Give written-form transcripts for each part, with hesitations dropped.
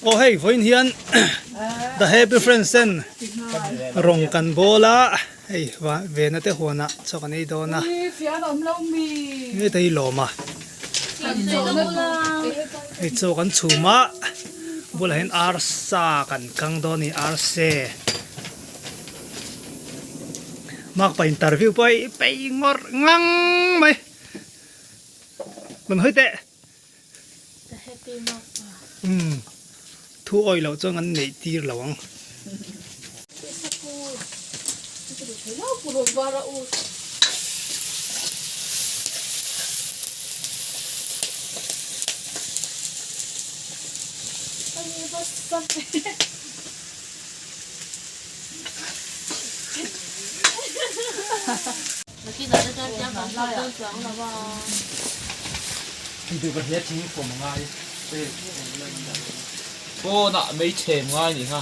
Aw hei vawiin hian The Happy Friends ten rawng kan bawl a, hei vena te huanah chaw kan ei dawn a, nge te hi lawm a, hei chaw kan chhum a, bulah hian arsa kan kang dawn a ni arse. Makpa interview pawh hei peih ngawrh ngang mai, rawn hawi teh. The happy makpa. Umm thu awih loh chuan kan neih tir lo ang. Pawnah mei chhem ngai ni kha.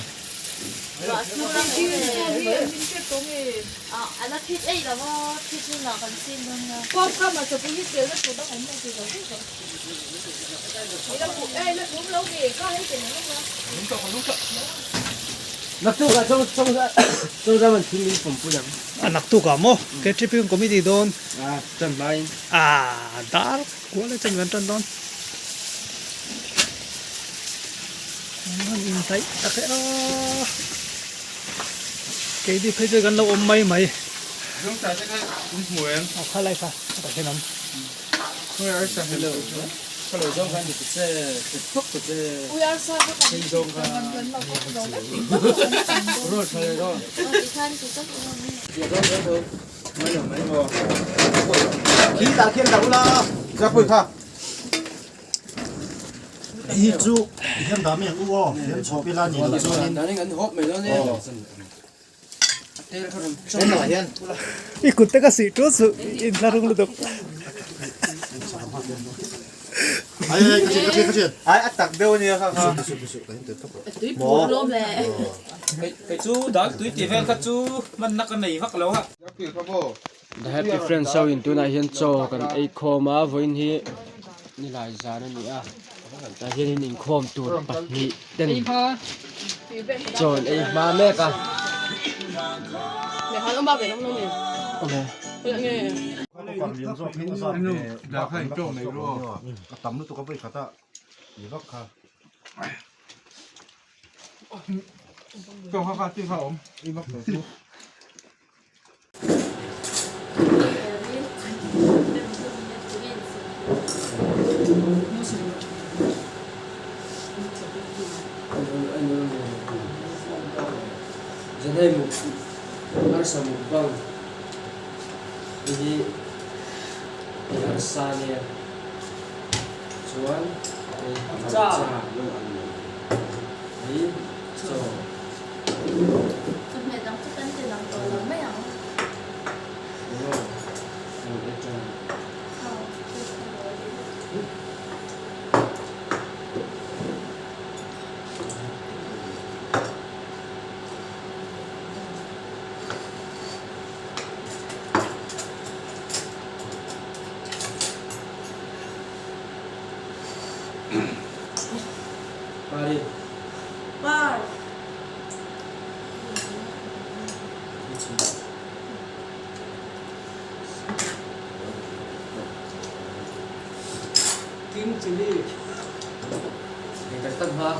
A naktukah maw KTP committee dawn ah dar kual e chan kan tan dawn an indaih tak e a keini phei chu kan lo awm mai mai aw khalai kha hetah hian a awm. Hi chu hian dah mai ang u aw, hian chhawp ila ni lo chuanin. I kut te ka sih ṭul suh i inthlahrung lutuk. The Happy Friends ho in tunah hian chaw kan ei khawm a vawiin hi nilai zan a ni a tah hianin inkhawm tur pahnih ten chaw an ei hma mek a. Chawhmeh dang chu kan ti lang tawh lo mai ang. Par. King chili. Hei tak tak hma.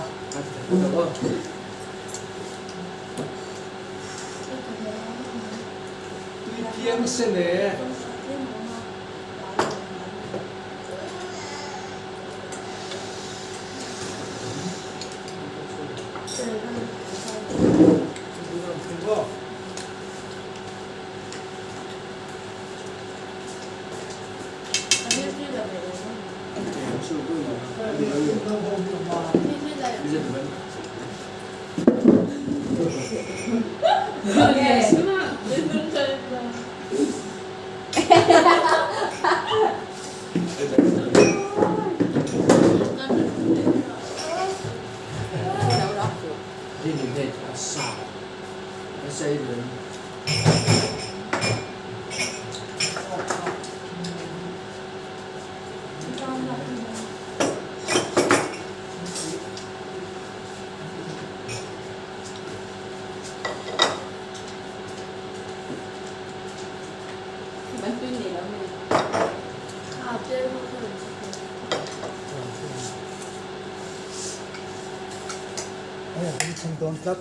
Tui phiang sen e. hi a bengchheng dawn tlat.